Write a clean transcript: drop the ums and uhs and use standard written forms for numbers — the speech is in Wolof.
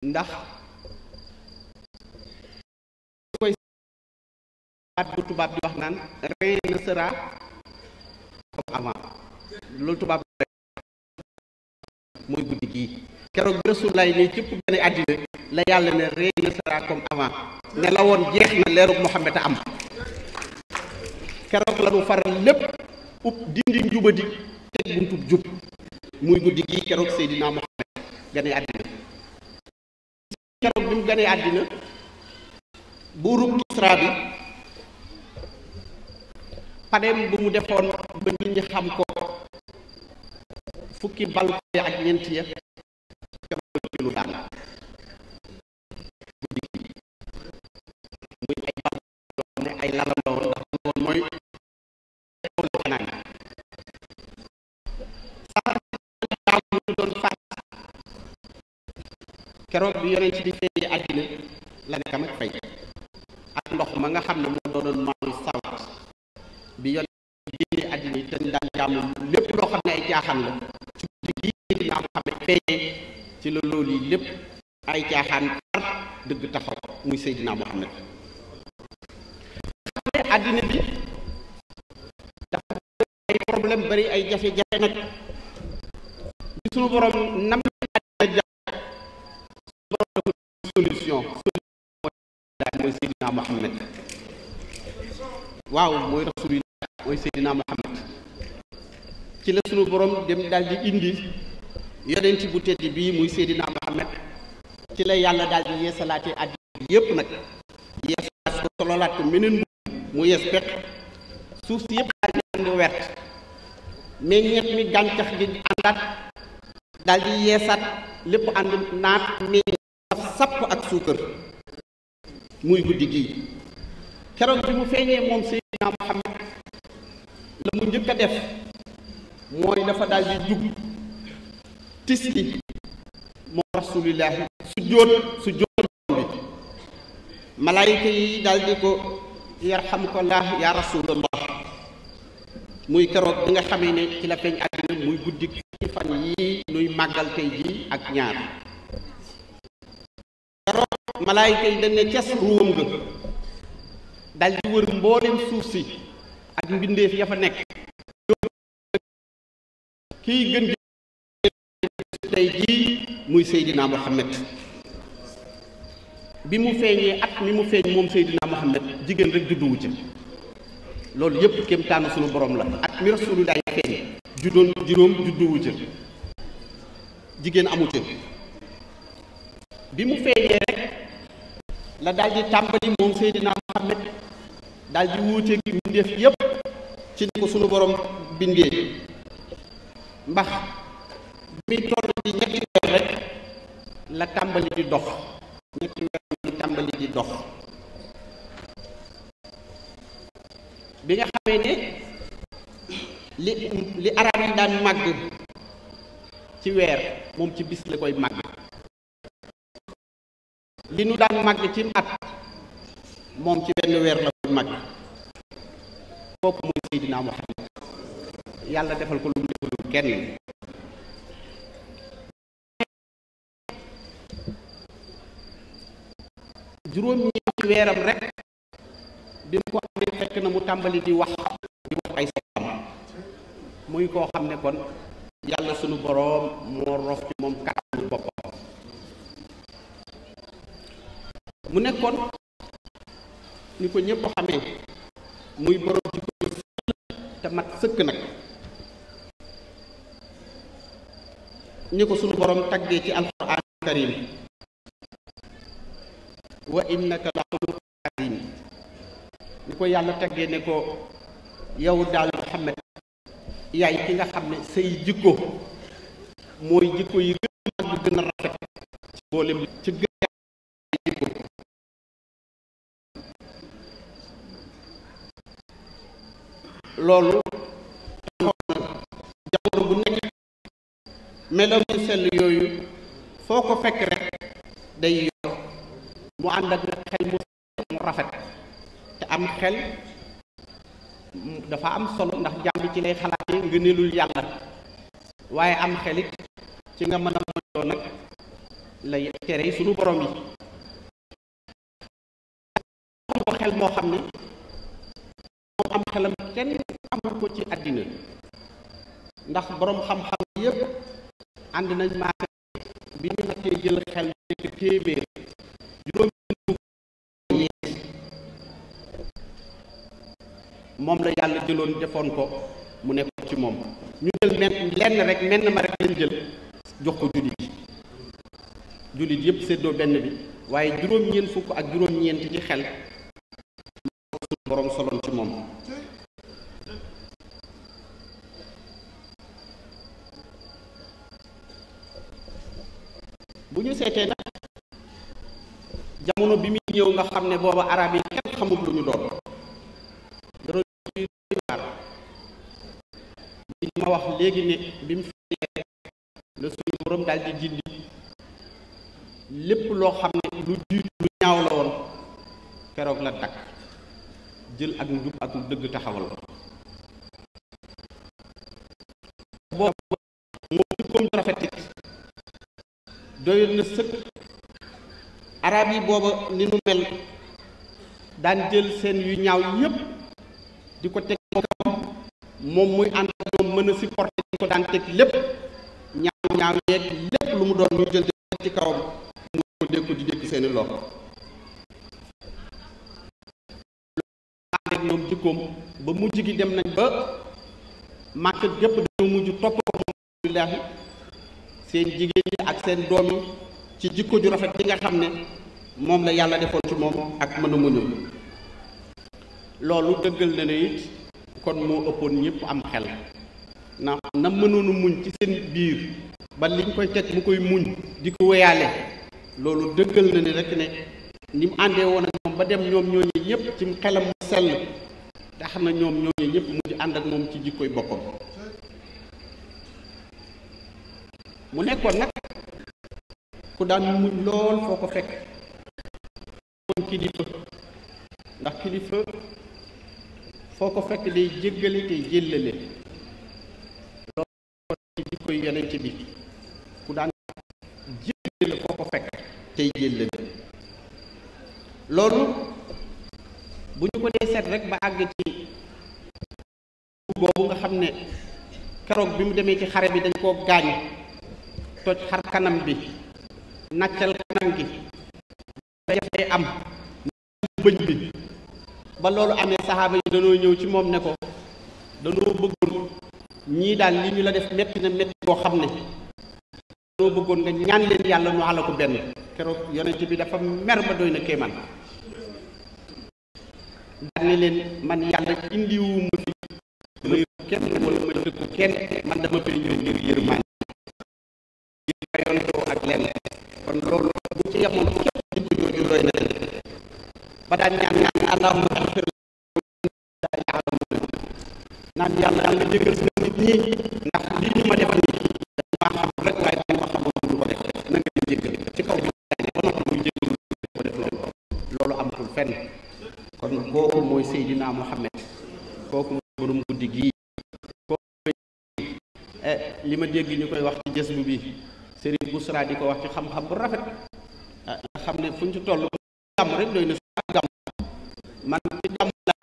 ndax koy baat bu tubaab di wax naan rien ne sera comme avant loolu tubaab mooy guddi gii keroog bi Rasulullaay ne cëpp gane àddina la yàlla ne rien ne sera comme avant ne la woon jeex na leerug Muhammad a am keroog la nu faral lépp upp dindi njubadi teg buntub jub muy guddi gii keroog Seydina Muhammad gane àddina keroog bi mu ganee àddina buurub Kisra bi padeem bu mu defoon ba nit ñi xam ko fukki bal ak ñeent ya keroog ci lu daan guddi gi muy ay bal yoo ne ay lalam la woon ndax loolu mooy xawlu xanaan sax daaw ñu doon faat keroog bi yonent di feeñee àddina la ne kam ak fay ak ndox ma nga xam ne moo doonoon maamu sawat bi yonent di génnee àddina yi dañ daan jaamu lépp loo xam ne ay caaxaan la ci guddi gi dina am xam ne feeñee ci la loolu yi lépp ay caaxaan par dëgg taxaw muy Seydina Muhammad xam ne àddina bi dafa ay problème bari ay jafe-jafe nag bi suñu borom nam àddina solution mooy Seydina Muhammad waaw mooy rasulillah mooy Seydina Muhammad ci la sunu borom dem daal di indi yonent bu tedd bii muy Seydina Muhammad ci la yàlla daal di yeesalaatee àddina bi yépp nag yeesalaat ko sololaat ko meneen mu yees peq suuf si yépp daal di ànd wert meññeef mi gàncax gi àndaat daal di yeesaat lépp ànd naat meññ sapp ak suukar muy guddi gii keroog bi mu feeñee moom Seydina Muhammad la mu njëkk a def mooy dafa daal di jug tisli moom rasulillahi su jóot bi malaayika yi daal di ko yarhamukallah ya rasulallah muy keroog bi nga xamee ne ci la feeñ àddina muy guddi ci fan yii nuy màggal tey jii ak ñaar keroog malaayika yi dañ ne cas ruwam nga dal di wër mboolem suuf si ak mbindeef ya fa nekk kiy gën di tey jii muy Seydina Muhammad bi mu feeñee at mi mu feeñ moom Seydina Muhammad jigéen rek judduwu ca loolu yépp kéemtaanu sunu borom la at mi Rasulullah feeñ juróom judduwu ca jigéen amu ca bi mu feeñee rek la daal di tàmbali moom Seydina Muhammad daal di wuuteeg mbindeef yépp ci ni ko sunu borom bindee mbax bi muy toll ci ñetti weer rek la tàmbali di dox ñetti weer la tàmbali di dox bi nga xamee ne li arab yi daan màgg ci weer moom ci bis la koy màgg li nu daan màgg ci at moom ci benn weer la koy màgg kooku mooy Seydina Muhammad yàlla defal ko lu mu defalul kenn juróom-ñeenti weeram rek bi mu ko amee fekk na mu tàmbali di wax ay sabam muy koo xam ne kon yàlla sunu boroom moo rof ci moom kàttanu boppam mu nekkoon ni ko ñépp xamee muy boroom ci ko te mat sëkk nag ni ko sunu boroom taggee ci alquran karim wa innaka la xuluqun azim ni ko yàlla taggee ne ko yow daal Muhammad yaay ki nga xam ne say jikko mooy jikko yi gën a mag gën a rafet ci mboolem ci gën a jikko loolu jamono bu nekk meloom yu sell yooyu foo ko fekk rek day yor mu ànd ak xel mu rafet te am xel dafa am solo ndax jàmm ci lay xalaatee ngëneelul yàlla waaye am xelit ci nga mën a moytoo nag lay tere yi sunu borom yi ko xel moo xam ne moom am xelam kenn amul ko ci àddina ndax borom xam-xam yépp ànd nañ maase bi ñu nattee jël xel nekk téeméer juróom moom la yàlla jëloon defoon ko mu nekk ci moom ñu jël lenn rek menn ma rek lañ jël jox ko jullit yépp séddoo benn bi waaye juróom-ñeent fukk ak juróom-ñeent ci xel suñu borom soloon ci moom bu ñu seetee nag jamono bi muy ñëw nga xam ne booba arab yi kenn xamul lu ñu doon li ma wax léegi ne bi mu fi la suñu borom daal di jindi lépp loo xam ne lu jiitu lu ñaaw la woon keroog la dakk jël ak njub ak dëgg taxawal ko boobu moom jikkoom rafet it doyoon na sëkk arab yi booba ni nu mel daan jël seen yu ñaaw yépp di ko teg kaw moom muy ànd ak ñoom mën a supporter di ko daan teg lépp ñaaw yeeg lépp lu mu doon ñu jël ci kawam mu ko dékku di dékk seeni loxo ànd ak ñoom jikkoom ba mujj gi dem nañ ba màkk gépp dañoo mujj topp ko moom billaahi seen jigéen yi ak seen doom yi ci jikko ju rafet yi nga xam ne moom la yàlla defoon ci moom ak mën a muñu loolu dëggal na ne it kon moo ëppoon ñëpp am xel na mënoonu muñ ci seen biir ba liñ koy teg mu koy muñ di ko wéyaale loolu dëggal na ne rek ne ni mu àndee woon ak moom ba dem ñoom ñooñu ñëpp ci xelam mu sell tax na ñoom ñooñu ñëpp mujj ànd ak moom ci jikkoy boppam mu nekkoon nag ku daan muñ lool foo ko fekk moom kilifa ndax kilifa foo ko fekk day jéggale tey jéllale loolu ci jikkoy yonent bi ku daan jéggale foo ko fekk tey jéllale loolu bu ñu ko dee seet rek ba àgg ci boobu nga xam ne keroog bi mu demee ci xare bi dañ koo gaañ toj xar kanam bi nàccal kanam gi dafay am bëñ bi ba loolu amee saxaaba yi dañoo ñëw ci moom ne ko dañoo bëggoon ñii daal li ñu la def metti na metti boo xam ne dañoo bëggoon nga ñaan leen yàlla nu xala ko benn keroog yonent bi dafa mer ba doy na kéemaan daan ne leen man yàlla indiwuma fi may kenn wala ma dëkku kenn man dama fay ñëw ngir yërmaan ngir fayontoo ak lenn kon loolu bu ci yemoon képp di ko jooju doy na ba daan ñaan allahumma axfir naan yàlla nga jégal sa nit ñi ndax lii ñu ma def nii dama xam rek waaye dañ ma xamoon du ko def na nga leen jégal ci kaw bu ba noppi muy jégal ko def loolu amatul fenn kon kooku mooy Seydina Muhammad kooku mooy borom guddi gii kooku li ma dégg ñu koy wax ci jës bu bi Serigne Bousra di ko wax ci xam-xam bu rafet nga xam ne fu ñu ci toll gàmm rek doy na gàmm man ci gàmm la